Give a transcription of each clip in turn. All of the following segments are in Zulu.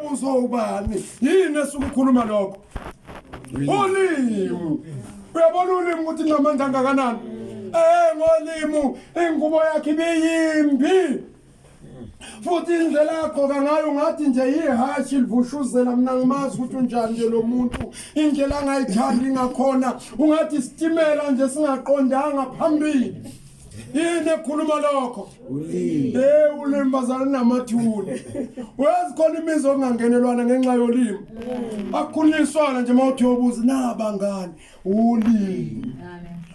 Babuzo ubani? Yini esuke ukhuluma lokho? Ulimi. Uyabona ulimi ukuthi linamandla angakanani? Eh ngolimi ingubo yakhe ibiyimbi. Futhi indlela agqoka ngayo ngathi nje yihashi livushuzela mina ngimazi ukuthi unjani nje lo muntu indlela angayithandi ngakhona ungathi isitimela nje singaqondanga phambili yini ekhuluma lokho Ulimi. Eh ulimi bazana namathuna. Uyazi khona imizi okungangenelwana ngenxa yolimi. Akukhulunyiswana nje mawuthi uyobuza nabangani ulimi.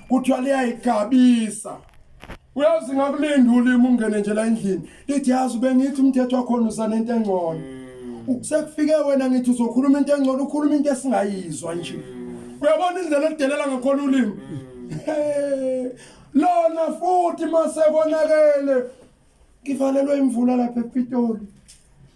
Kuthiwa liyayigabisa. Uyazi ngakulinda ulimi ungene nje la endlini. Lithi yazi bengithi umthetho wakhona usanento engcono. Sekufike wena ngithi uzokhuluma into engcono ukhuluma into esingayizwa nje. Uyabona indlela elidelela ngakhona ulimi. Hey. Lona futhi mase konakele ngivalelwe imvula lapha ePitoli.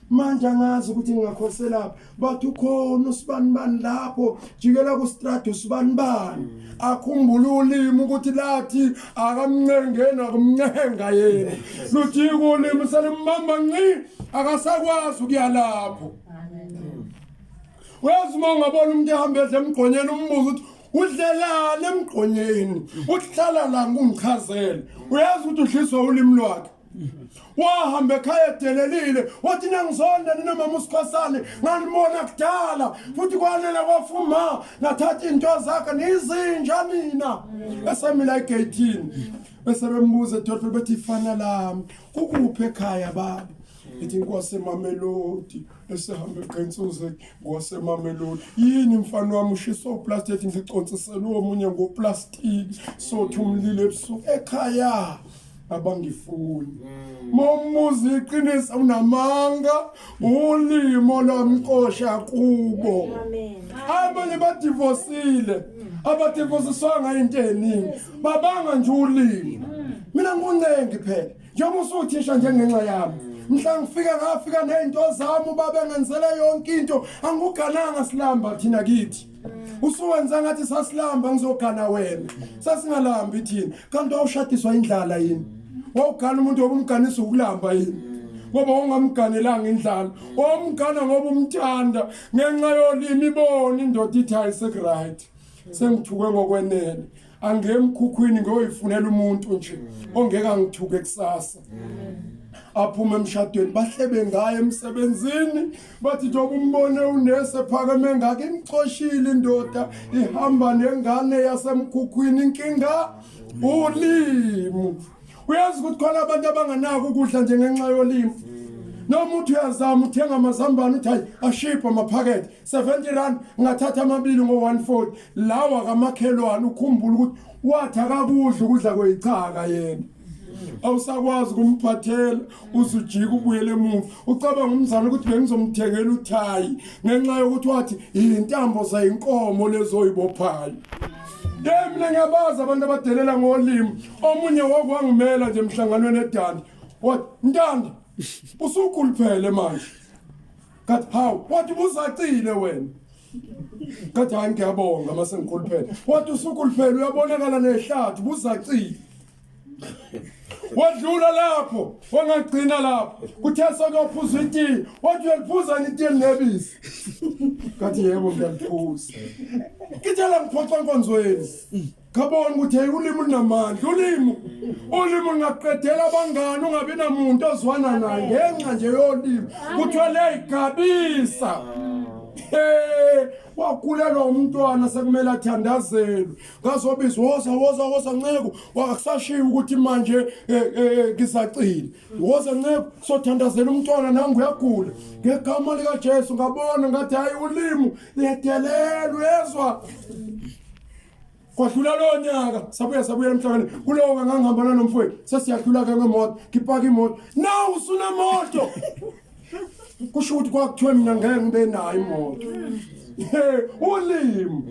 Manje angazi ukuthi ngingakhoselaphi. Bathi ukhona usibanibani lapho jikela kustrad usibanibani. Akhumbula ulimi ukuthi lathi akamncengeni akumncenga yena. Lujika ulimi selimbamba nci akasakwazi ukuya lapho. Uyazi uma ungabona umuntu ehamba edla emgqonyeni umbuzo ukuthi udlelani emgqonyeni uhlala la ngungichazele uyazi ukuthi udliswa ulimi lwakhe wahamba ekhaya edelelile wathi nangizonda nina mama usikhosane nganibona kudala futhi kwanela kwafuma nathatha into zakhe nizinja nina esemila egeyithini bese bembuza edolobheni bethi ifana lami kukuphi ekhaya baba ithi inkosi emamelodi esehamba eqensuze ngosemamelodi yini mfana wami ushisa uplastic ngiconsisela omunye ngoplastic sothi umlilo ebusuku ekhaya abangifuni mawumuzi iqiniso unamanga ulimo lwamqosha kubo abanye badivosile abadivosiswanga into eningi babanga nje ulimi mina nguncengi phela njengoba usuthisha nje ngenxa yami mhla ngifika ngafika nezinto zami ubaba engenzela yonke into angikugananga silamba thina kithi usuwenza ngathi sasilamba ngizogana wena sasingalambi thina kanti wawushadiswa indlala yini wawugana umuntu wobumganisa ukulamba yini ngoba ungamganelanga indlala wamgana ngoba umthanda ngenxa yolimi ibona indoda ithi ayisekright sengithuke ngokwenene angemkhukhwini ngiyoyifunela umuntu nje ongeke angithuke kusasa aphume emshadweni bahlebe ngaye emsebenzini bathi njengoba umbone unese phakeme ngake imxoshile indoda ihamba nengane yasemkhukhwini inkinga ulimi uyazi ukuthi khona abantu abanganako ukudla nje ngenxa yolimi noma uthi uyazama uthenga amazambane uthi hayi ashipha amaphakethe 70 rand ngathatha amabili ngo-140 lawa kamakhelwane ukhumbula ukuthi wathi akakudla ukudla kweyichaka yena awusakwazi ukumphathela uzujika ubuyele emuva ucabanga umzali ukuthi bengizomthengela uthayi ngenxa yokuthi wathi yintambo zayinkomo lezoyibophayo Hey mina ngiyabazi abantu abadelela ngolimi omunye wakwangimela nje emhlanganweni edandi wathi ntandi usukhuluphele manje Kathi hawu wathi ubuzacile wena. Kathi hayi ngiyabonga mase ngikhuluphele. Wathi usukhuluphele uyabonakala nehlathi ubuzacile. Wadlula lapho wangagcina lapho kuthe sokuyophuza itiye wathi uyaliphuza itiye nebisi. Kathi yebo ngiyaliphuza. Ngitshela ngiphoxa enkonzweni. Ngabona ukuthi hey ulimi lunamandla ulimi ulimi lungaqedela abangani ungabi namuntu ozwana naye ngenxa nje yolimi kuthiwa leyigabisa hey wakhulelwa umntwana sekumele athandazelwe ngazobizwa woza woza woza nceku wakusashiya ukuthi manje eh, eh, eh, ngisacile woza nceku sothandazela umntwana nangu uyagula ngegama likaJesu ngabona ngathi hayi ulimi liyadelela uyezwa Kwadlula lowo nyaka sabuya sabuyela emhlabeni kulowo ngangihamba nanomfowethu sesiyahlula ke ngemoto ngipaka imoto nawu usunemoto kusho ukuthi kwakuthiwe mina ngeke ngibe nayo imoto ulimi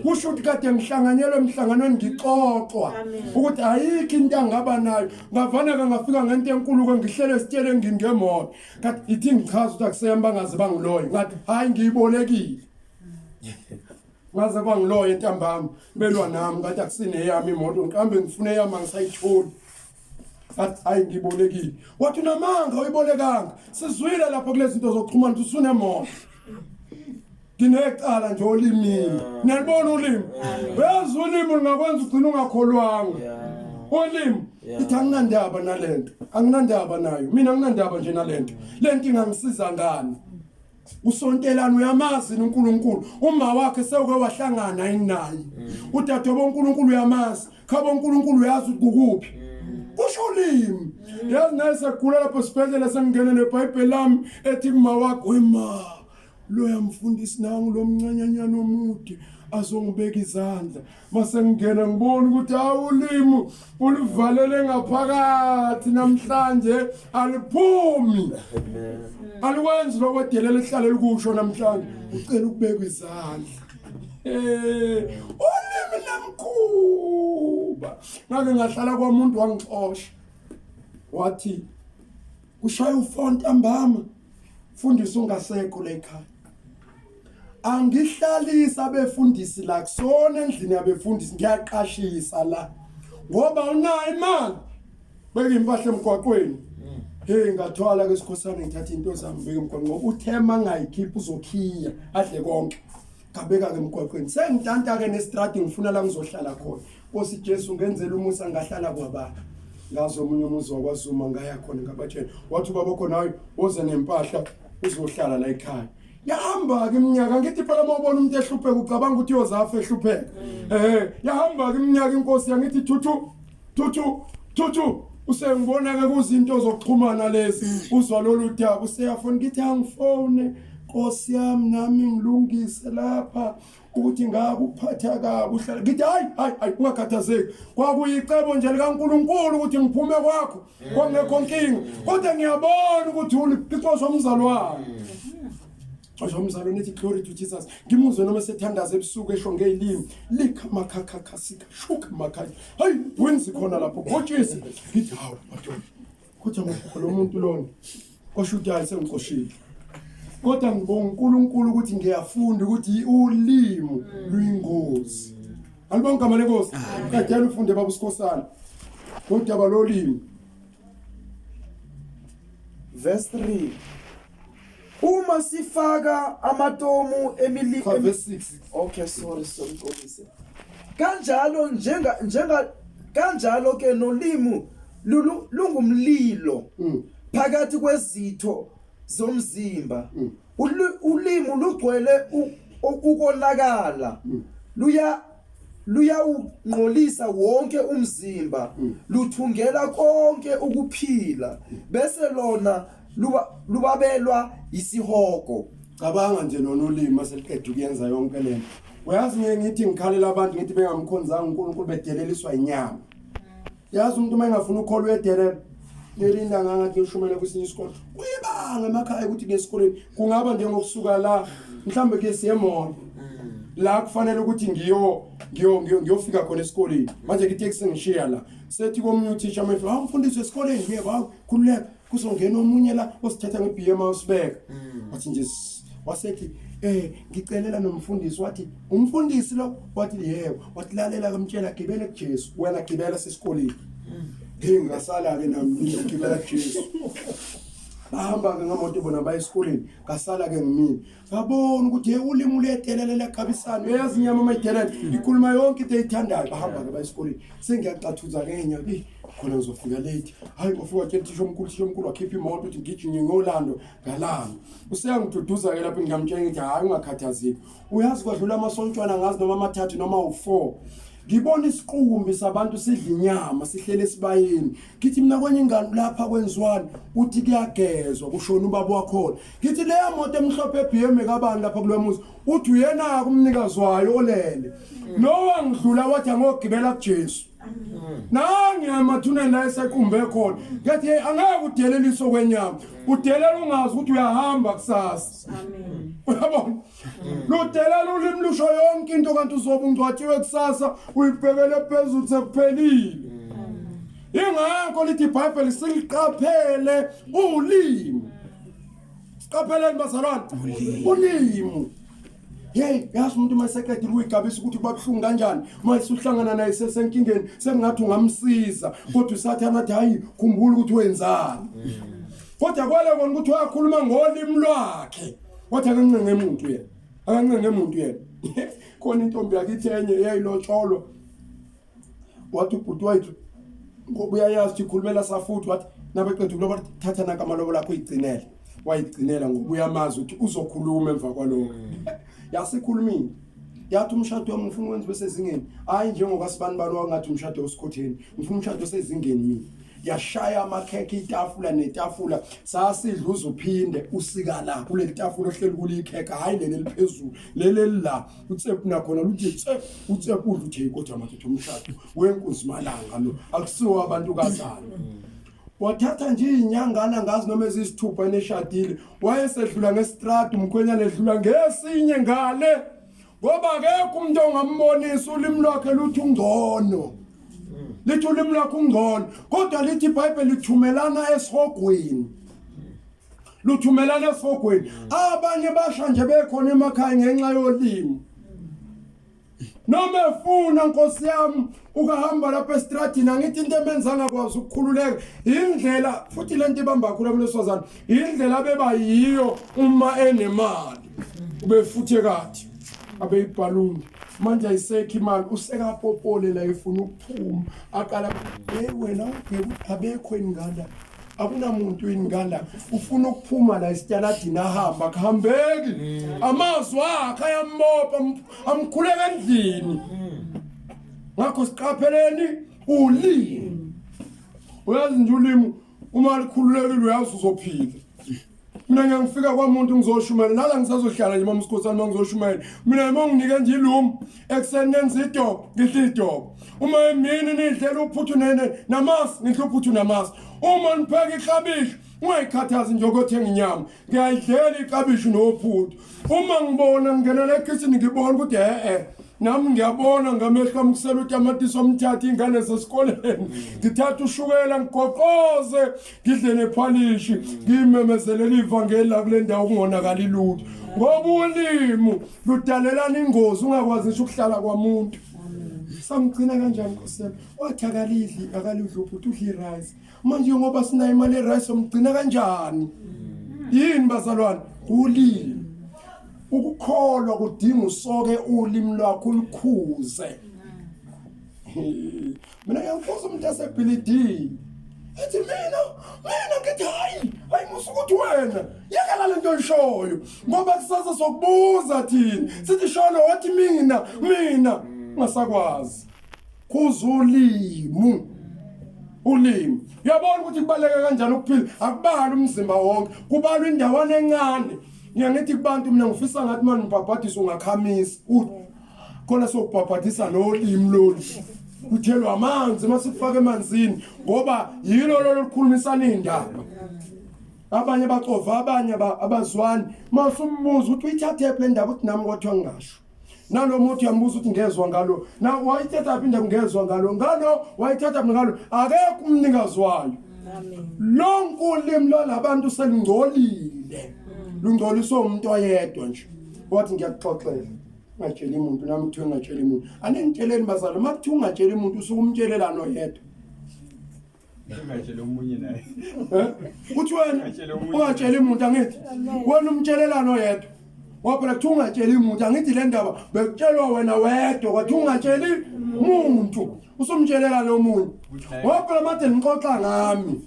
kusho ukuthi kade ngihlanganyelwe emhlanganweni ngixoxwa ukuthi ayikho into angaba nayo ngavana-ke ngafika ngento enkulu-ke ngihlele esitshele ngini ngemoto kathi ithi ngichaza ukuthi akuseyami bangaze bangiloye ngathi hhayi ngiyibolekile Ngaze kwangiloya entambama belwa nami ngathi akusine yami imoto ngiqambe ngifune eyami angisayitholi. Ngathi hayi ngibolekile. Wathi unamanga uyibolekanga. Sizwile lapho kulezi zinto zokuxhumana ukuthi usunemoto. Nginecala nje olimini. Niyalibona ulimi? Uyazi ulimi lungakwenza ugcine ungakholwanga. Ulimi ithi anginandaba nalento. Anginandaba nayo. Mina anginandaba nje nalento. Lento ingangisiza ngani? Usontelana uyamazi uNkulunkulu. Uma wakhe sewuke wahlangana yini naye? Udadewabo uNkulunkulu uyamazi. Khabo uNkulunkulu uyazi ukuthi kukuphi. Kusho ulimi. Yazi naye segula lapho esibhedlela sengingene neBhayibheli lami ethi kuma wakho wema. Loya mfundisi nangu lo mncanyanyana omude azongibeka izandla. Mase ngingena ngibona ukuthi hawu ulimi ulivalele ngaphakathi namhlanje aliphumi. Alikwenzi lokwedelela ehlale likusho namhlanje. Ucela ukubekwa izandla. Eh, ulimi lamkhuba. Ngake ngahlala kwamuntu wangixosha. Wathi kushaya ufonta ntambama. Mfundisi ungasekho la ekhaya. Angihlalisa abefundisi la kusona endlini yabefundisi ngiyaqashisa la. Ngoba unayo imali. Beka impahla emgwaqweni. Hey ngathwala ke sikhosana ngithatha into zami beka emgwaqweni ngoba uthema ngayikhipha uzokhiya adle konke. Ngabeka ke emgwaqweni. Sengitanta ke nestradi ngifuna la ngizohlala khona. Nkosi Jesu ngenzela umusa ngahlala kwababa. Ngazo omunye umuzi wakwaZuma ngaya khona ngabatshela. Wathi ubaba khona hayi woze nempahla uzohlala la ekhaya. Yahamba ke iminyaka ngithi phela uma ubona umuntu ehlupheka ucabanga ukuthi uyozafa ehlupheka. Eh yahamba ke iminyaka inkosi yangithi thuthu thuthu thuthu usengibona ke kuzinto zokuxhumana lezi uzwa lolu daba useyafona ngithi angifone Nkosi yami nami ngilungise lapha ukuthi ngakuphatha kabi uhlala ngithi hayi hayi hayi ungakhathazeki kwakuyicebo nje likaNkuluNkulu ukuthi ngiphume kwakho kwangekho nkinga kodwa ngiyabona ukuthi uliqoshwa umzalwane Xosha umzalwane ethi glory to Jesus ngimuzwe noma esethandaza ebusuku esho ngeyilimi likha makhakhakha sika shuka makhaya hayi wenzi khona lapho gotshisi ngithi hawu madoda kodwa ngokukholo umuntu lona kwasho ukuthi hayi sengiqoshile kodwa ngibonga uNkulunkulu ukuthi ngiyafunda ukuthi ulimi luyingozi alibonga igama lenkosi qedela ufunde baba usikhosana ngodaba lolimi Verse 3 Uma sifaka amatomu emili Cha, verse 6 Okay sorry sorry Nkosi Kanjalo njenga njenga kanjalo ke nolimu lungumlilo phakathi kwezitho zomzimba ulimu lugcwele ukonakala luya luyawungqolisa wonke umzimba luthungela konke ukuphila bese lona lubabelwa isihogo. Cabanga nje lona ulimi aseliqeda ukuyenza yonke lento. Uyazi ngeke ngithi ngikhalela abantu ngithi bengamkhonzanga uNkulunkulu bedeleliswa inyama. Yazi umuntu uma engafuni ukukholwa uyedelela. Ngelinda ngangathi ngishumele kwesinye isikole. Kuyibanga emakhaya ukuthi ngesikoleni kungaba njengokusuka la mhlambe ke siye mall. La kufanele ukuthi ngiyo ngiyo ngiyofika khona esikoleni. Manje ke itaxi ngishiya la. Sethi komunye uthisha manje, "Hawu mfundisi esikoleni yebo, hawu khululeka." Kuzongena omunye la osithatha nge-BM awusibeka. Wathi nje wasethi ngicelela nomfundisi wathi umfundisi lo wathi yebo wathi lalela kamtshela gibele kuJesu wena gibela sesikoleni. Hey ngasala ke nami ngigibela kuJesu. Bahamba ke ngemoto bona baye esikoleni ngasala ke ngimina. Ngabona ukuthi hey ulimi luyedelela liyakhabisana. Uyazi inyama uma idelela ikhuluma yonke into eyithandayo. Bahamba ke baye esikoleni. Sengiyacathuza ke ngenyawo khona ngizofika late. Hayi ngofika tshela uthisha omkhulu uthisha omkhulu wakhipha imoto uthi ngigijime ngiyolando ngalanga. Useyangiduduza ke lapho ngiyamtshela ngithi hayi ungakhathazeki. Uyazi kwadlula amasontshwana ngazi noma amathathu noma u4. Ngibona isiqumbi sabantu sidla inyama sihlele esibayeni. Ngithi mina kwenye ingane lapha kwenziwani uthi kuyagezwa kushona ubaba wakhona. Ngithi leya moto emhlophe eBM kabani lapha kulo muzi uthi uyena kumnikazi wayo olele. Lo wangidlula wathi angogibela kuJesu. Nangi emathuneni la esequmbe khona. Ngathi hey angeke udeleliso kwenyama. Udelela ungazi ukuthi uyahamba kusasa. Amen. Uyabona? Ludelela ulimi lusho yonke into kanti uzobe ungcwatshiwe kusasa uyibhekele phezulu sekuphelile. Ingakho lithi iBhayibheli siliqaphele ulimi. Siqapheleni bazalwane. Ulimi. Hey, yazi umuntu uma eseqedile ukuyigabisa ukuthi kubabuhlungu kanjani uma esuhlangana naye sesenkingeni, sekungathi ungamsiza, kodwa uSathane athi hayi, khumbula ukuthi wenzani. Kodwa kwale kona ukuthi wakhuluma ngolimi lwakhe, wathi akancenge muntu yena, akancenge muntu yena. Khona intombi yakithi enye eyayilotsholwa, wathi ubhuti wethu, ngoba uyayazi ukuthi ikhulumela safuthi, wathi nabeqeda ukuloba, thatha nanka amalobo lakho uyigcinele. Wayigcinela ngoba uyamazi ukuthi uzokhuluma emva kwalokho. Yasikhulumile, yathi umshado wami ngifuna ukwenza besezingeni, hayi njengoba sibani bani wangathi umshado osikhotheni, ngifuna umshado osezingeni mina. Yashaya amakhekhe, itafula netafula sasidla, uzuphinde usika la kuleli tafula ohleli kulikhekhe, hayi leli eliphezulu, leli la utsephu nakhona luthi tse utsephu udla, uthi kodwa madoda umshado wenkunzimalanga lo akusiwo abantu kazana. Wathatha nje izinyangana ngazi noma ezisithupha eneshadile, wayesedlula ngestradi umkhwenyana edlula ngesinye ngale, ngoba akekho umuntu ongambonisa ulimi lwakhe luthi ungcono, lithi ulimi lwakhe ungcono, kodwa lithi iBhayibheli lithumelana esihogweni, luthumelana esihogweni. Abanye basha nje bekhona emakhaya ngenxa yolimi. Noma efuna, nkosi yami, ukahamba lapha estradini, angithi into emenza angakwazi ukukhululeka indlela, futhi lento ibamba kakhulu abantu besifazane, indlela abeba yiyo uma enemali, ubefuthe kathi abeyibhaluni, manje ayisekho imali, usekapopole la efuna ukuphuma, aqala, hey wena, ubheke ukuthi abekho ingala, akunamuntu ingala, ufuna ukuphuma la esitaladini, ahamba akuhambeki, amazwi akhe ayambopha, amkhuleka endlini. Ngakho siqapheleni ulimi. Uyazi nje ulimi uma likhululekile, uyazi uzophila. Mina ngiyangifika kwamuntu ngizoshumayela, nala ngisazohlala nje mama uSikhosana, uma ngizoshumayela mina, uma nginike nje ilumu ekuseni nenza idobo, ngidla idobo, uma emini nidlela uphuthu nene namasi, ngidla uphuthu namasi, uma nipheka iklabishi ungayikhathazi nje ukothenga inyama, ngiyayidlela iklabishi nophuthu. Uma ngibona ngingena la ekhishini, ngibona ukuthi e-e, nami ngiyabona ngamehlo ami kusela utamatisi omthatha ingane zesikoleni, ngithatha ushukela ngigoqoze, ngidle nephalishi, ngiyimemezelele ivangeli la kule ndawo kungonakali lutho, ngoba ulimu ludalelana ingozi, ungakwazi ngisho ukuhlala kwamuntu. Samgcina kanjani, nkosi yami? Wathi akalidli, akalidli uphuthu, udla i-rice. Manje ngoba sinayo imali ye-rice, umgcina kanjani? Yini bazalwane? Ulimi. Ukukholwa kudinga usoke ulimi lwakho ulikhuze. Mina ngiyambuza umuntu asebhilidini, ethi mina ngithi hayi hayi, musa ukuthi wena yekela lento oyishoyo, ngoba kusasa sokubuza thina sithi sholo, wathi mina ungasakwazi. Khuza ulimu, ulimi. Uyabona ukuthi kubaleka kanjani ukuphila? Akubali umzimba wonke, kubalwa indawana encane. Ngiyangithi kubantu mina ngifisa ngathi manje ngibhabhadisa ungakhamisa uthi khona sokubhabhadisa nolimi lolu, kuthelwa amanzi masikufaka emanzini, ngoba yilo lolo lukhulumisana indaba. Abanye baxova abanye, abazwani. Masumbuza ukuthi uyithathephi le ndaba, uthi nami kwathiwa ngingasho. Nalo muntu uyambuza ukuthi ngezwa ngalo, na wayithatha phi indaba? Ngezwa ngalo, wayithatha phi ngalo? Akekho umnikazi wayo. Lonke ulimi lwalabantu selungcolile, lungcoliswe umuntu oyedwa nje wathi ngiyakuxoxela, ungatsheli umuntu. Nami kuthiwe ngingatsheli umuntu. Anengitsheleni bazalwane, uma kuthiwa ungatsheli umuntu, usuke umtshelelani oyedwa? Ungatsheli omunye naye. Eh? Uthi wena Ungatsheli omunye. Ungatsheli umuntu, angithi wena umtshelelani oyedwa? Ngoba phela kuthiwa ungatsheli umuntu, angithi le ndaba bekutshelwa wena wedwa, kwathiwa ungatsheli muntu, usumtshelelani omunye? Ngoba phela made nixoxa ngami,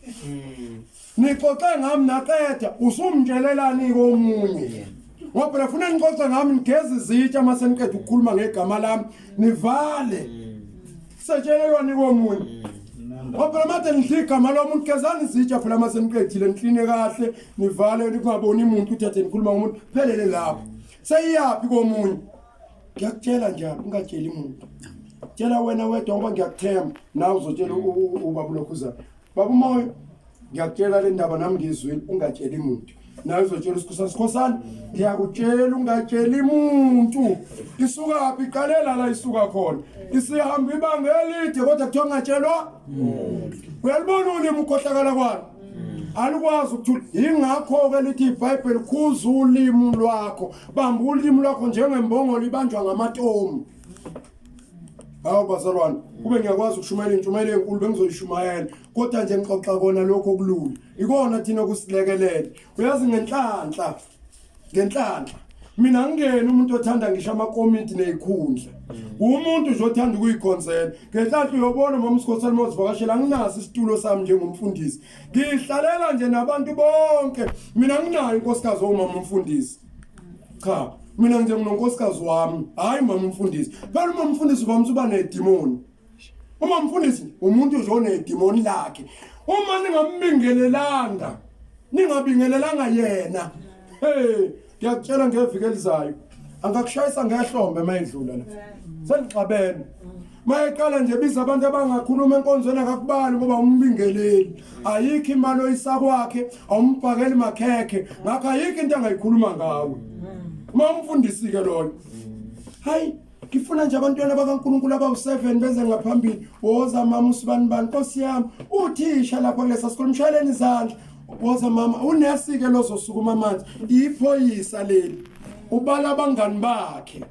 nixoxe ngami naqeda, usumtshelelani komunye? Ngoba phela funa nixoxe ngami, nigeze izitsha mase niqeda ukukhuluma ngegama lami, nivale, setshelelwani komunye? Ngoba phela made nidla igama lomuntu, gezani izitsha phela mase niqedile, nikline kahle, nivale, ningaboni umuntu ukuthi ade nikhuluma ngomuntu, phelele lapho, seyiyaphi komunye? Ngiyakutshela njalo, ungatsheli umuntu, tshela wena wedwa, ngoba ngiyakuthemba. Nawe uzotshela ubaba ulokhuzana, baba umoya, ngiyakutshela le ndaba nami ngizwile, ungatsheli umuntu. Nawe uzotshela usikhosana, sikhosana, ngiyakutshela ungatsheli muntu. Isukaphi? Iqalela la isuka khona, isihamba ibanga elide, kodwa kuthiwa ungatshelwa. Uyalibona ulimi ukhohlakala kwalo. Alikwazi ukuthula. Yingakho ke lithi iBhayibheli khuza ulimi lwakho. Bamba ulimi lwakho njengembongolo ibanjwa ngamatomu. Hawu bazalwane, kube ngiyakwazi ukushumayela intshumayelo enkulu bengizoyishumayela, kodwa nje ngixoxa kona lokho okulula. Ikona thina okusilekelele. Uyazi ngenhlanhla, ngenhlanhla. Mina ngingena umuntu othanda ngisho amakomiti nezikhundla. Umuntu nje othanda ukuyikhonzela. Ngenhlanhla uyobona mama uSikhosana uma uzivakashela anginaso isitulo sami njengomfundisi. Ngihlalela nje nabantu bonke. Mina nginayo inkosikazi owumama umfundisi. Cha, mina nje nginonkosikazi wami, hayi mama umfundisi. Phela uma umfundisi uvamise uba nedimoni. Uma umfundisi umuntu nje onedimoni lakhe. Uma ningambingelelanga, ningabingelelanga yena. Hey, ngiyakutshela ngeviki elizayo. Angakushayisa ngehlombe mayidlula la. Senixabene. Mayeqala nje biza abantu abangakhuluma enkonzweni akakubali ngoba umbingeleli. Ayikho imali oyisakwakhe, awumbhakeli makhekhe. Ngakho ayikho into angayikhuluma ngawe. Uma umfundisi ke loyo. Hayi ngifuna nje abantwana bakaNkulunkulu abawu-7 beze ngaphambili. Woza mama usibani bani Nkosi yami. Uthisha lapha kulesa sikole mshayeleni izandla. Woza mama unesi ke lozosukuma manje. Iphoyisa leli. Ubala abangani bakhe.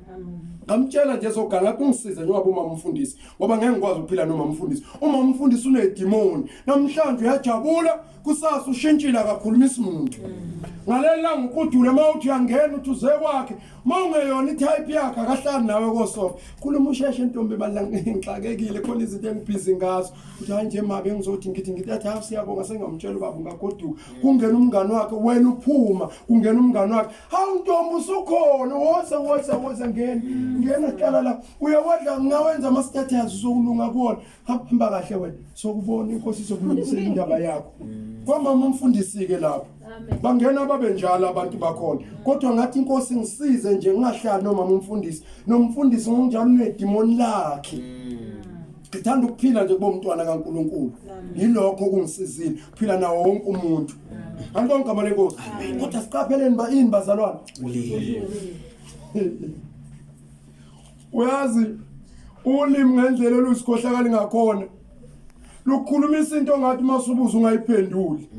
Ngamtshela nje soganga kungisize njengoba umama umfundisi ngoba ngeke ngikwazi ukuphila noma umfundisi. Uma umfundisi unedimoni namhlanje uyajabula kusasa ushintshile akakhulumisi muntu. Ngaleli langa uqudule uma uthi uyangena uthi uze kwakhe uma ungeyona itype yakhe akahlali nawe kosofa. Khuluma usheshe ntombi bandla ngixakekile khona izinto engibhizi ngazo. Uthi hayi nje mabe ngizothi ngithi ngithi athi hawu siyabonga sengamtshela ubaba ungagoduka. Kungena umngani wakhe wena uphuma kungena umngani wakhe Hawu ntombi usukhona woza woza woza ngena ngena hlala la uyawadla ngingawenza ama status uzokulunga kuwona hamba kahle wena sokubona inkosi izokulungisela indaba yakho kwamama umfundisi ke lapho bangena babe njalo abantu bakhona kodwa ngathi inkosi ngisize nje ngingahlali nomama umfundisi nomfundisi ngokunjalo unedimoni lakhe ngithanda ukuphila nje kuba umntwana kaNkuluNkulu yilokho okungisizile phila nawo wonke umuntu Alibonke igama lenkosi kodwa siqapheleni ba ini bazalwane uyazi ulimi ngendlela olusikhohlakali ngakhona lukhulumisa into ngathi masubuza ungayiphenduli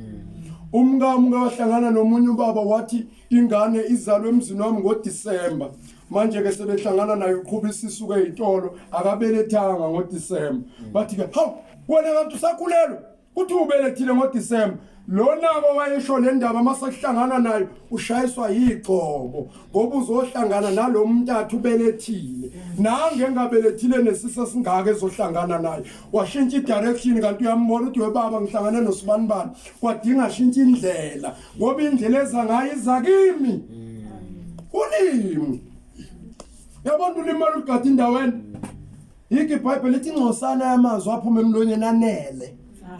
umkami uke wahlangana nomunye ubaba wathi ingane izalwe emzini wami ngoDisemba manje ke sebehlangana naye uqhuba isisu ke izitolo akabelethanga ngoDisemba bathi ke hawu wena kanti usakhulelwe uthi ubelethile ngoDisemba lona ko wayesho le ndaba mase kuhlangana nayo ushayiswa yigcobo ngoba uzohlangana nalomuntu athi ubelethile nange engabelethile nesisa singaka ezohlangana naye washintsha i-direction kanti uyambona ukuthi webaba ngihlangane nosibanibani kwadinga ashintshe indlela ngoba indlela eza ngayo iza kimi ulimi yabona ulimi olugada indaweni yikho ibhayibheli lithi ingcosana yamazwi aphuma emlonyeni anele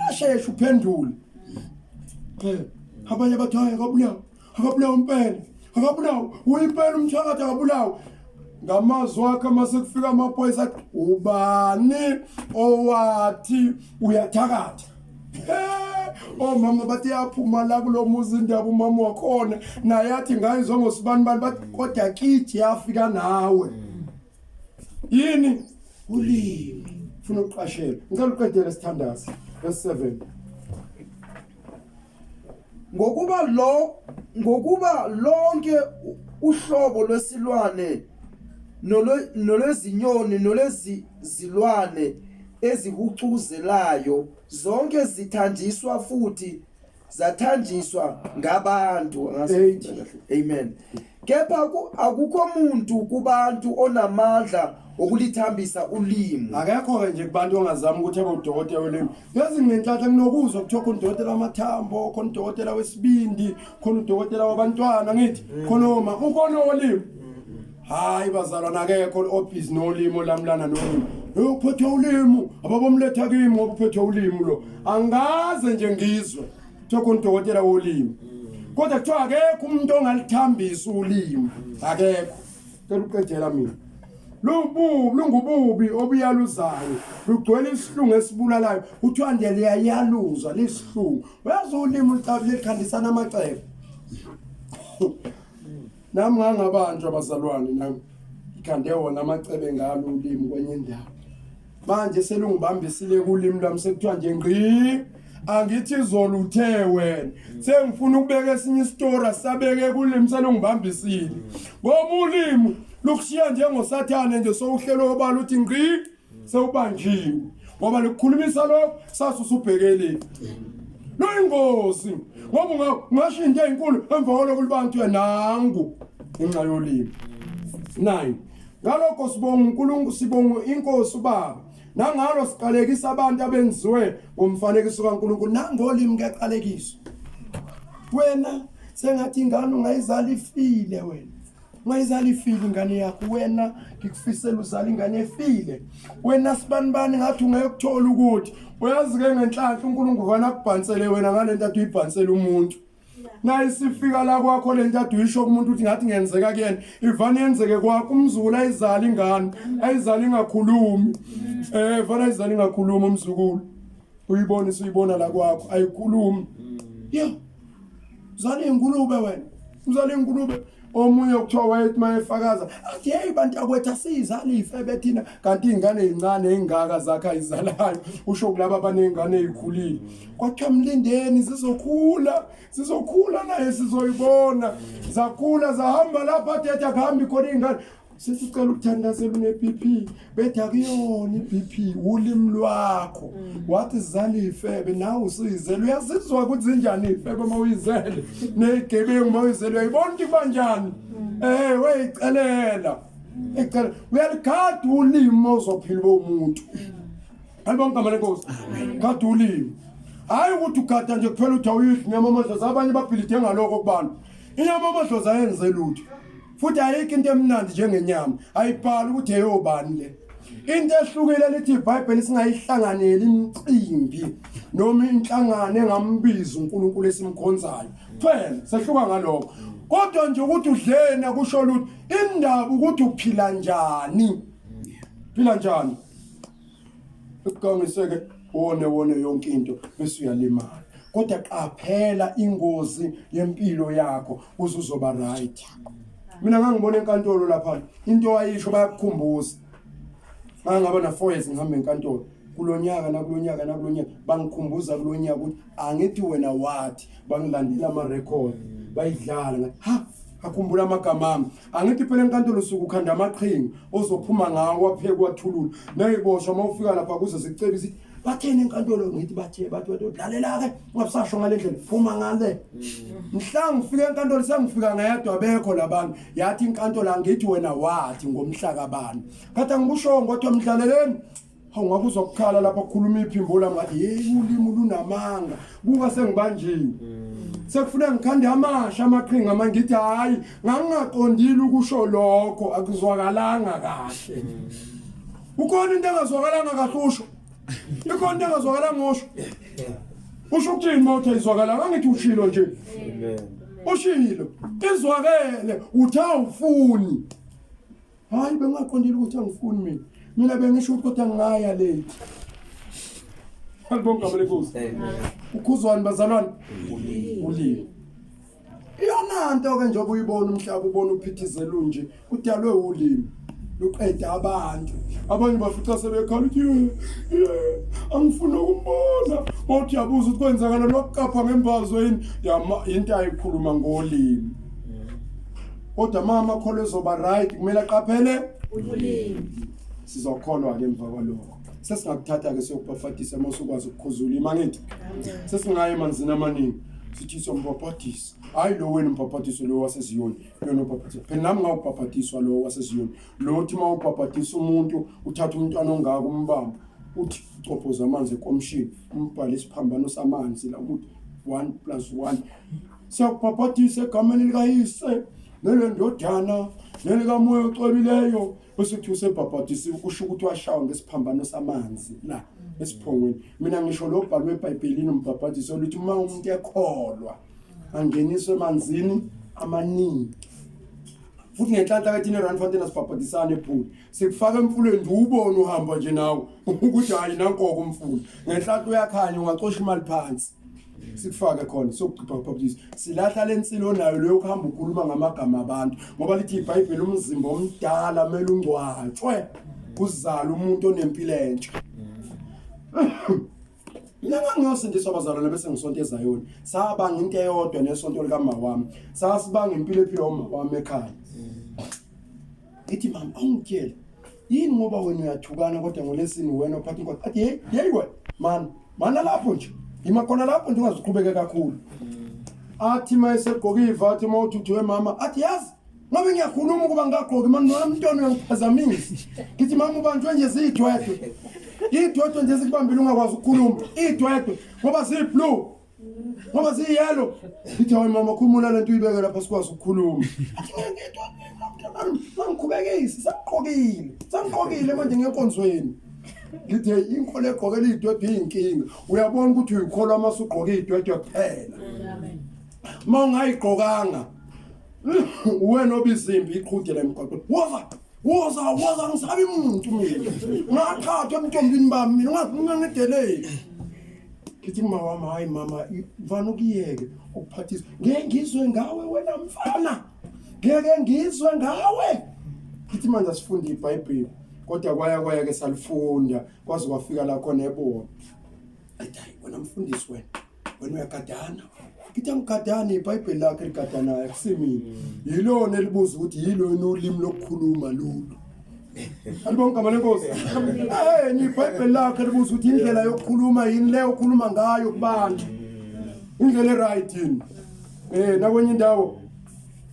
asheshe uphendule eh abanye bathi hayi akabulawa akabulawa impela akabulawa uyimpela umthakathi akabulawa ngamazwi akhe mase kufika amaphoyisa athi ubani owathi uyathakatha omama bathi yaphuma la kulo muzi indaba umama wakhona naye athi ngayizwa ngosibani bani bathi kodwa kithi yafika nawe yini ulimi funa ukuqashela ngicela uqedele sithandaze verse 7 ngokuba lo ngokuba lonke uhlobo lwesilwane nolwezinyoni nolwezilwane ezihucuzelayo zonke zithanjiswa futhi zathanjiswa ngabantu amen kepha akukho muntu kubantu onamandla okulithambisa ulimi akekho ke nje kubantu ongazama ukuthi abe udokotela wolimi yazi nginenhlanhla nginokuzwa kuthiwa khona udokotela wamathambo khona udokotela wesibindi khona udokotela wabantwana ngithi khona oma ukhona wolimi hayi bazalwana akekho obhizi nolimi olamlana nolimi uphethwe ulimi ababomletha kimi ngoba uphethwe ulimi lo angikaze nje ngizwe kuthiwa khona udokotela wolimi kodwa kuthiwa akekho umuntu ongalithambisa ulimi akekho cela uqedela mina lububi lungububi obuyaluzayo lugcwele isihlungu esibulalayo kuthiwa nje liyayaluza lisihlungu uyazi ulimi likhandisana amacebo nami ngangabanjwa abazalwane nami ngikhande wona amacebe ngalo ulimi kwenye indawo manje selungibambisile kulimi lwami sekuthiwa nje ngqi Angithi izolo uthe wena sengifuna ukubeka esinye isitori asabeke kulimi selungibambisile. Ngoba ulimi lukushiya njengosathane nje sowuhlelo obala uthi ngqi sewubanjiwe. Ngoba likukhulumisa lokho sase usubhekele. Luyingozi ngoba ungasho into ezinkulu emva kwalokho libantu nangu ngenxa yolimi. 9 Ngalokho sibonga uNkulunkulu sibonga inkosi ubaba nangalo siqalekisa abantu abenziwe ngomfanekiso kaNkulunkulu nangolimi kuyaqalekiswa wena sengathi ingane ungayizala ifile wena ungayizala ifile ingane yakho wena ngikufisela uzala ingane efile wena sibanibani ngathi ungekuthola ukuthi uyazi ke ngenhlanhla uNkulunkulu vana akubhansele wena ngalento athi uyibhansela umuntu Nayisifika la kwakho lento ade uyisho kumuntu ukuthi ngathi ngenzeka kuyena ivane yenzeke kwakho umzukulu ayizali ingane ayizali ingakhulumi eh vane ayizali ingakhulumi umzukulu uyibona isuyibona la kwakho ayikhulumi yeah zala ingulube wena uzala ingulube omunye kuthiwa wayethi mayefakaza athi hey bantu akwethu asiyizali ifebe thina kanti ingane ezincane engaka zakhe ayizalayo usho kulaba abanezingane ezikhulile kwathiwa mlindeni zizokhula zizokhula naye sizoyibona zakhula zahamba lapha athethe akuhambi khona iy'ngane sithi ucela ukuthandazela une-BP bethi akuyona i-BP ulimi lwakho wathi zizala iy'febe nawe usuyizele uyazizwa ukuthi zinjani iy'febe uma uyizele ney'gebengu uma uyizele uyayibona ukuthi kubanjani um weyicelela ecela uyaligada ulimi ozophila bomuntu Alibonke igama lenkosi. Gada ulimi. Hayi ukuthi ugada nje kuphela uthi awuyidli inyama amadlozi abanye babhilide ngalokho kubantu. Inyama amadlozi ayenze lutho. Futhi ayikho into emnandi njengenyama. Ayibhali ukuthi eyobani le. Into ehlukile lithi iBhayibheli singayihlanganeli imicimbi noma inhlangano engambiza uNkulunkulu esimkhonzayo. Kuphela sehluka ngalokho. Kodwa nje ukuthi udleni akusho lutho. Indaba ukuthi uphila njani. Phila njani? Ukugangiseke wone wone yonke into bese uyalimala. Kodwa qaphela ingozi yempilo yakho uze uzoba right. Mina ngangibona enkantolo lapha into ayisho bayakukhumbuza. Ngangaba na 4 years ngihamba enkantolo kulonyaka nakulonyaka nakulonyaka bangikhumbuza kulonyaka ukuthi angithi wena wathi bangilandela ama record bayidlala ngathi ha akhumbula amagama ami angithi phela enkantolo usuke ukhanda amaqhinga ozophuma ngawo waphekwa wathulula nayiboshwa uma ufika lapha kuze sikucebise batheni enkantolo ngithi bathe bathi bathi lalela ke ungabusasho ngale ndlela phuma ngale mhla ngifika enkantolo sengifika ngedwa bekho labantu yathi inkantolo angithi wena wathi ngomhla kabani kade angikushongo kodwa mdlaleleni Hawu ngakuzwa kukhala lapha kukhuluma iphimbo lami ngathi hey ulimi lunamanga buka sengibanjiwe sekufuneka ngikhande amasha amaqhinga manje ngithi hayi ngangingaqondile ukusho lokho akuzwakalanga kahle ukhona into engazwakalanga kahle usho ikhona into engazwakalanga usho usho ukuthini uma uthe izwakalanga angithi ushilo nje ushilo izwakele uthe awufuni Hayi bengaqondile ukuthi angifuni mina. Mina bengisho ukuthi kodwa ngingaya late. Alibonga igama lenkosi. Ukhuzwani bazalwane? Ulimi. Iyona nto ke njengoba uyibona umhlaba ubona uphithizela unje kudalwe ulimi luqeda abantu abanye bafica sebekhala ukuthi angifuni ukumbona othi yabuza ukuthi kwenzakala lokuqapha ngembazo yini into ayikhuluma ngolimi Kodwa uma amakholwa ezoba right kumele aqaphele ulimi. Sizokholwa ke emva kwalokho. Sesingakuthatha ke siyokubhabhadisa uma usukwazi ukukhuza ulimi angithi. Sesingaya emanzini amaningi sithi sombhabhadisa. Hayi lo wena umbhabhadiso lo waseZiyoni, lona ubhabhadisa. Phela nami ngawubhabhadiswa lo waseZiyoni. Lo uthi uma ubhabhadisa umuntu uthatha umntwana ongaka umbamba uthi cophoza amanzi ekomshini umbhale isiphambano samanzi la ukuthi 1 plus 1 Siyakubhabhadisa egameni likaYise nelendodana nelikaMoya ocwebileyo bese kuthiwa usebhabhadisiwe kusho ukuthi washawa ngesiphambano samanzi la esiphongweni mina ngisho lo bhalwe eBhayibhelini umbhabhadiso oluthi uma umuntu ekholwa angeniswe emanzini amaningi futhi ngenhlanhla ke thina eRandfontein asibhabhadisane ephula sikufaka emfuleni nje ubone uhamba nje nawe ukuthi hayi nankoko umfula ngenhlanhla uyakhanya ungacosha imali phansi sikufake khona sokubhaphathisa silahla lensilo nayo leyo kuhamba ukhuluma ngamagama abantu ngoba lithi iBhayibheli umzimba omdala kumele ungcwatshwe kuzala umuntu onempilo entsha. Mina ngangiyosindiswa abazalwane bese ngisonto eZayoni. Sabanga into eyodwa nesonto likama wami. Sasibanga impilo ephilwa uma wami ekhaya. Ngithi mama awungitshele yini ngoba wena uyathukana kodwa ngolesini wena ophatha inkonzo. Athi hey hey wena man mana lapho nje. Ima khona lapho nje ungaziqhubeke kakhulu. Athi mayesegqoka ivathi mawuthi mama athi yazi Ngabe ngiyakhuluma ukuba ngingagqoki mani noma mntwana uyangiphazamisa. Ngithi mama ubanjwe nje zidwedwe. Idwedwe nje zikubambile ungakwazi ukukhuluma. Idwedwe ngoba ziyi-blue. Ngoba ziyi-yellow. Ngithi hayi mama khumula lento uyibeke lapha sikwazi ukukhuluma. Athi ngeke mangikhubekisi sangigqokile. Sangigqokile manje ngenkonzweni. Ngithi hey inkolo egqokela idwedwe iyinkinga. Uyabona ukuthi uyikholwa uma usugqoke idwedwe kuphela. Uma ungayigqokanga uwena obizimbi iqhude la emgwaqweni woza woza woza ngisabi muntu mina ngaqhathwa emntombini bami mina ungangideleli ngithi kuma wami hayi mama mfana ukuyeke ukuphathisa ngeke ngizwe ngawe wena mfana ngeke ngizwe ngawe ngithi manje asifunde iBhayibheli kodwa kwaya kwaya ke salifunda kwaze kwafika la khona ebona athi hayi wena mfundisi wena wena uyagadana ngithi angigadani ibhayibheli lakhe eligadanayo akusimina yilona elibuza ukuthi yilona ulimi lokukhuluma lulu alibonga igama lenkosi eh ni ibhayibheli lakhe libuza ukuthi indlela yokukhuluma yini leyo okhuluma ngayo kubantu indlela eright yini eh nakwenye indawo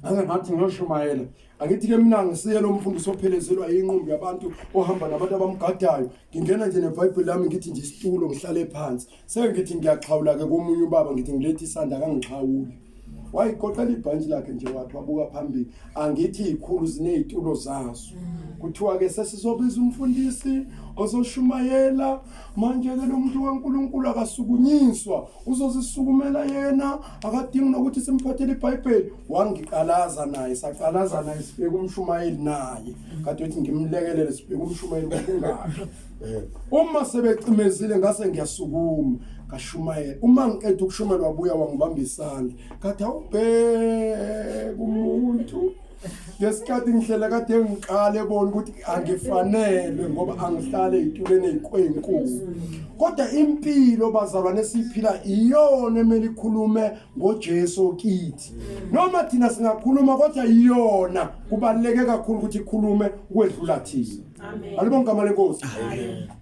ake ngathi ngiyoshumayela Angithi ke mina ngisiye lo mfundisi ophelezelwa inqumbi yabantu ohamba nabantu abamgadayo. Ngingena nje neBhayibheli lami ngithi nje isitulo ngihlale phansi. Sengithi ngiyaxhawula ke komunye ubaba ngithi ngilethe isandla akangixhawuli. Wayigoqela ibhantshi lakhe nje wathi wabuka phambili. Angithi izikhulu zinezitulo zazo. Kuthiwa ke sesizobiza umfundisi ozoshumayela manje ke lo muntu kaNkuluNkulu akasukunyiswa uzozisukumela yena akadingi nokuthi simphathele iBhayibheli wangiqalaza naye saqalaza naye sibheka umshumayeli naye kade uthi ngimlekelele sibheka umshumayeli kungakhi uma sebecimezile ngase ngiyasukuma ngashumayela uma ngiqeda ukushumayela wabuya wangibamba isandla kade awubheka umuntu ngesikhathi ngihlela kade ngiqale bona ukuthi angifanelwe ngoba angihlale ezitulweni ezikwenkulu kodwa impilo bazalwane esiphila iyona emele ikhulume ngoJesu kithi noma thina singakhuluma kodwa iyona kubaluleke kakhulu ukuthi ikhulume ukwedlula thina alibonga igama lenkosi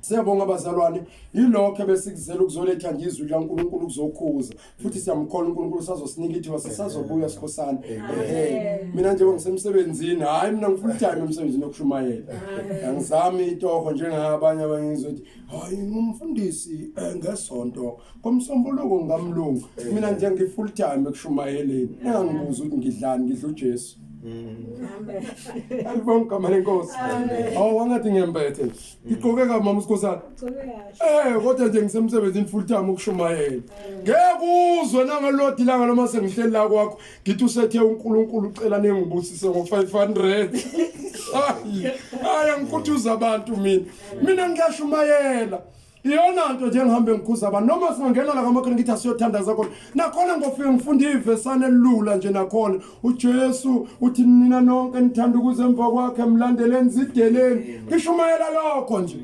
siyabonga bazalwane yilokho besikuzela ukuzoletha nje izwi likaNkulunkulu ukuzokhuza futhi siyamkholwa uNkulunkulu usazosinika ithuba sisazobuya sikhosana ehe mina njengoba ngisemsebenzini hayi mina ngi-full time emsebenzini wokushumayela angizami itoho njengabanye abanye ngizothi hayi ngumfundisi eh, ngesonto ngomsombuluko ngamlungu mina nje ngi-full time ekushumayeleni engangibuza ukuthi ngidlani ngidla uJesu Alibonga igama lenkosi. Awu wangathi ngiyembethe. Ngigqoke kabi mama uSikhosana. Eh kodwa nje ngisemsebenzini full time ukushumayela. Ngeke uzwe nangalodi langa noma sengihleli la kwakho ngithi usethe uNkulunkulu ucela ningibusise ngo500. Hayi, hayi angikhuthuza abantu mina. Mina ngiyashumayela. Iyona nto nje ngihambe ngikhuza abantu noma singangena la kamakhelwane ngithi asiyothandaza khona nakhona ngofike ngifunda ivesana elula nje nakhona uJesu uthi nina nonke nithanda ukuze emva kwakhe mlandeleni zideleni ngishumayela lokho nje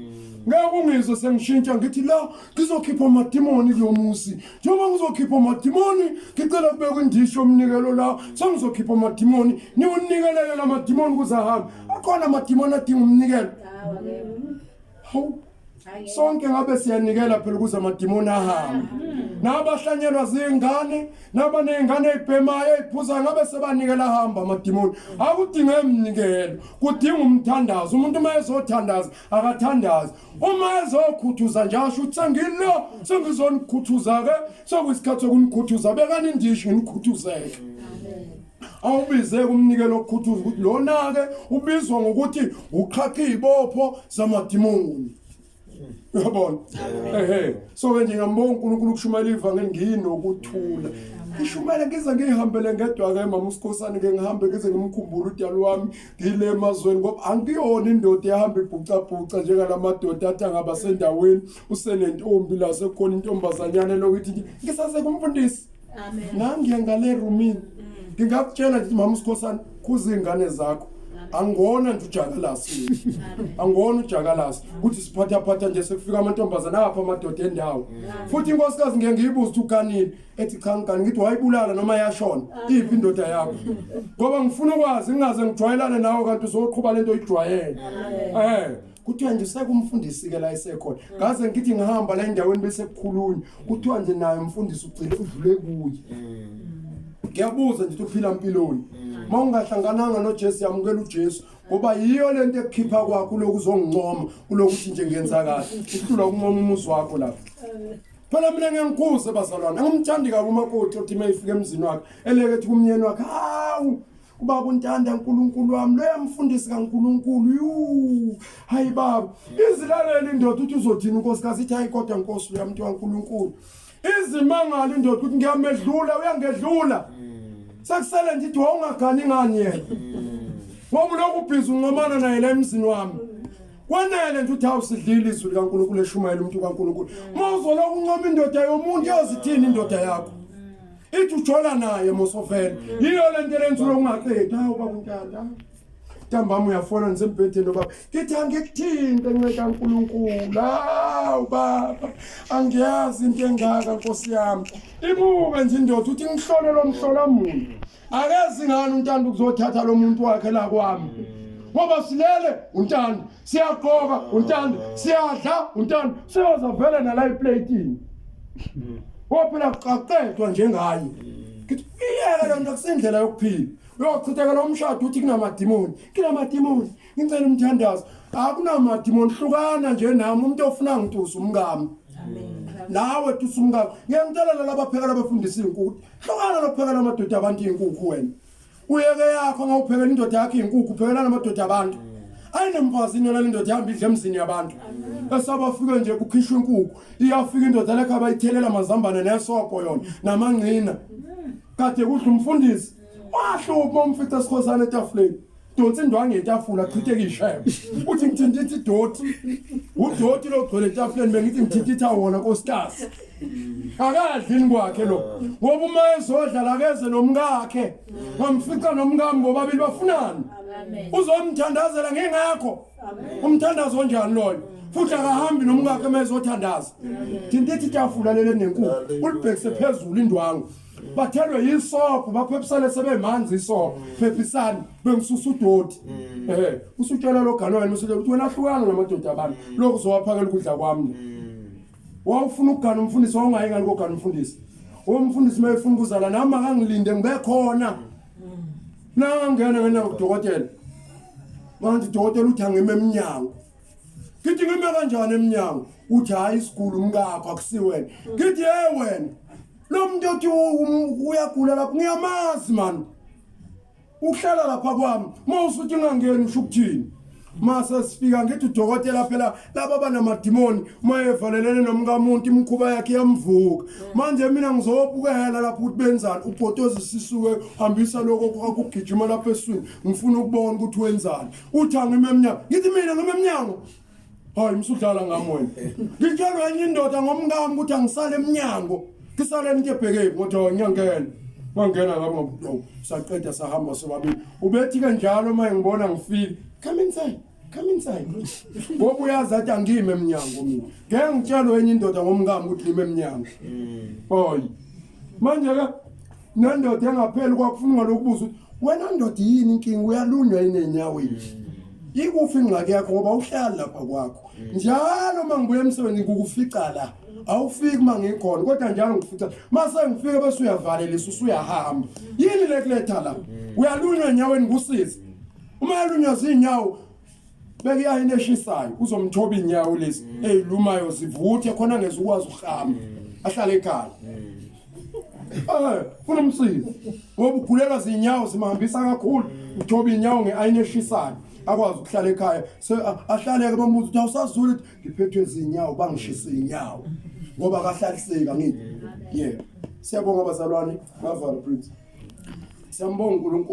ngeke ungizwe sengishintsha ngithi la ngizokhipha amadimoni kulomuzi njengoba ngizokhipha amadimoni ngicela kubekwe indishi yomnikelo la sengizokhipha amadimoni niwunikelele la madimoni ukuze ahambe akhona amadimoni adinga umnikelo hawu sonke ngabe siyanikela phela ukuze amadimoni ahambe nabahlanyelwa zingane nabanezingane ezibhemayo eziphuzayo ngabe sebanikela ahamba amadimoni akudinge emnikelo kudinga umthandazo umuntu uma ezothandaza akathandazi uma ezokhuthuza nje asho ukuthi sengilo sengizonikhuthuza ke sekuyisikhathi sokunikhuthuza bekani indishi nginikhuthuzeke awubize kumnikelo okukhuthuza ukuthi lona ke ubizwa ngokuthi uqhaqha izibopho zamadimoni uyabona ehe so ke nje ngiyambonga uNkulunkulu ukushumayela ivangeli nginokuthula ngishumayela ngize ngihambele ngedwa ke mama uSikhosana ke ngihambe ngize ngimkhumbule udali wami ngile emazweni ngoba angiyona indoda ehamba ibhucabhuca njengalamadoda athi angaba sendaweni usenentombi la sekukhona intombazanyana elokuthi ngisase kumfundisi Amen. Nangiya ngale roomini. Ngingakutshela nje mama uSikhosana khuza izingane zakho. Angona nje ujakalasi, angona ujakalasi ukuthi siphathaphatha nje sekufika amantombazana apha amadoda endawo. Futhi inkosikazi ngeke ngiyibuze ukuthi uganile, ethi cha ngigani, ngithi wayibulala noma yashona, iphi indoda yakho, ngoba ngifuna ukwazi ngingaze ngijwayelane nawe kanti uzoqhuba lento oyijwayele. Kuthiwa nje sekumfundisi ke la esekhona, ngaze ngithi ngihamba la endaweni bese kukhulunywa, kuthiwa nje naye umfundisi ugcine udlule kuye. Ngiyabuza nje uphila empilweni, uma ungahlangananga noJesu, yamukela uJesu, ngoba yiyo lento ekukhipha kwakho lokhu uzongincoma kulokuthi nje ngenza kahle, uhlula ukuncoma umuzi wakho lapha. Phela mina ngiyangikhuze bazalwane, angimthandi kabi umakoti othi uma efika emzini wakhe eleke ethi kumyeni wakhe, hawu ubaba uNtanda, uNkulunkulu wami loya mfundisi kaNkulunkulu, yu hayi baba. Izilaleli indoda uthi uzothini unkosikazi, ithi hayi kodwa nkosi loya muntu kaNkulunkulu. Izimangalo indoda ukuthi ngiyamedlula, uyangedlula, sekusele nje ithi wawungagani ngani yena, ngoba ulokhu ubhizi uncomana naye la emzini wami. Kwanele nje uthi awusidlile izwi likaNkulunkulu eshumayela umuntu kaNkulunkulu. Uma uzolokhu uncoma indoda yomuntu, iyozithini indoda yakho? Ithi ujola naye mosovele. Yiyo le nto lenza ungaqedi. Hawu baba uNtanda, ntambama uyafona nisembhedeni baba, ngithi angikuthinte nceka kaNkulunkulu. Hawu baba, angiyazi into engaka nkosi yami. Ibuke nje indoda uthi ngihlole lo mhlola munye, akezi ngani uNtanda ukuzothatha lo muntu wakhe la kwami, ngoba silele uNtanda, siyagqoka uNtanda, siyadla uNtanda, siyoza vele nala eplatini ngoba phela kuqaqedwa njengaye. Ngithi iyeke le nto, akusindlela yokuphila. Uyochithekela umshado uthi kunamadimoni, kunamadimoni, ngicela umthandazo. Akunamadimoni, hlukana nje nami. Umuntu ofuna ngitusa umkami, nawe tusa umkami. Ngiyangicela laba abaphekela abafundisa iy'nkukhu, hlukana nokuphekela amadoda abantu iy'nkukhu. Wena uyeke yakho, ngawuphekela indoda yakho iy'nkukhu, uphekela namadoda abantu. Ayinemfazi inyola indoda ihamba idla emzini yabantu. Esabafike nje kukhishwa inkukhu, iyafika indoda lekho abayithelela amazambane nesobho yona namangcina, kade kudla umfundisi. Wahlupha umfica sikhosana etafuleni, donsa indwangu yetafula, achitheke ishebe, uthi ngithintitha idoti, udoti logcwele etafuleni, bengithi ngithintitha wona nkosikazi. Akadlini kwakhe lo, ngoba uma ezodla lakeze nomkakhe, ngamfica nomkami bobabili, bafunani? Uzomthandazela ngingekho? Umthandazo onjani loyo? Futhi akahambi nomkakhe uma ezothandaza. Thintitha itafula lele nenkukhu, ulibhekise phezulu indwangu, bathelwe yisobho, baphephisane sebemanzi isobho, phephisani bengisusa udoti. Usutshela lo gano wena, usutshela ukuthi wena hlukana namadoda abantu, lokhu uzowaphakela ukudla kwami. Wawufuna ukugana umfundisi, wawungayi ngani kogana umfundisi? Umfundisi uma efuna ukuzala nami akangilinde ngibe khona. Nangangena ngena kudokotela, manje udokotela uthi angime emnyango. Ngithi ngime kanjani emnyango? Uthi hayi, isigulu umkakho, akusiwena. Ngithi hey wena, lo muntu othi uyagula lapho ngiyamazi man, uhlala lapha kwami, uma usuthi ngangeni usho ukuthini? Mase sifika ngithi udokotela phela laba banamadimoni, uma evalelene nomkamuntu imikhuba yakhe iyamvuka. Manje mina ngizobukela lapho ukuthi benzani, ubhotozi sisuke hambisa lokho akugijima lapha eswini, ngifuna ukubona ukuthi wenzani. Uthi angime emnyango, ngithi mina ngime emnyango? Hayi, msudlala ngami wena. Ngitshelwa enye indoda ngomkami ukuthi angisale emnyango, ngisale into ebhekephi? Ngothi hayi, ngiyangena. Wangena ngabo, saqeda sahamba sobabili. Ubethi ke njalo uma ngibona ngifika, come inside, come inside, ngoba uyazi athi angime emnyango mina. Ngeke ngitshelwe enye indoda ngomkami ukuthi ngime emnyango. Hayi, manje ke nendoda engapheli kwakufuna ngalokubuza ukuthi wena ndoda yini inkinga, uyalunywa yini enyaweni, ikufi ingxaki yakho, ngoba uhlali lapha kwakho njalo uma ngibuya emsebenzini kukufica la, awufiki uma ngikhona, kodwa njalo ngikufica mase ngifike bese uyavalelisa usuyahamba. Yini le kuletha la? Uyalunywa enyaweni? Kusize uma yalunywa zinyawo, beke ayini eshisayo, uzomthoba inyawo lezi ezilumayo zivuthe khona ngeze ukwazi ukuhamba, ahlale ekhaya. Funa umsizi ngoba ugulelwa zinyawo, zimhambisa kakhulu, uthoba inyawo ngeayini eshisayo akwazi ukuhlala ekhaya. Ahlaleke, bambuza ukuthi awusazuli, ukuthi ngiphethwe zinyawo, bangishisa inyawo, ngoba akahlaliseki. Angithi yebo, siyabonga bazalwane, ngavala prince, siyambonga uNkulunkulu.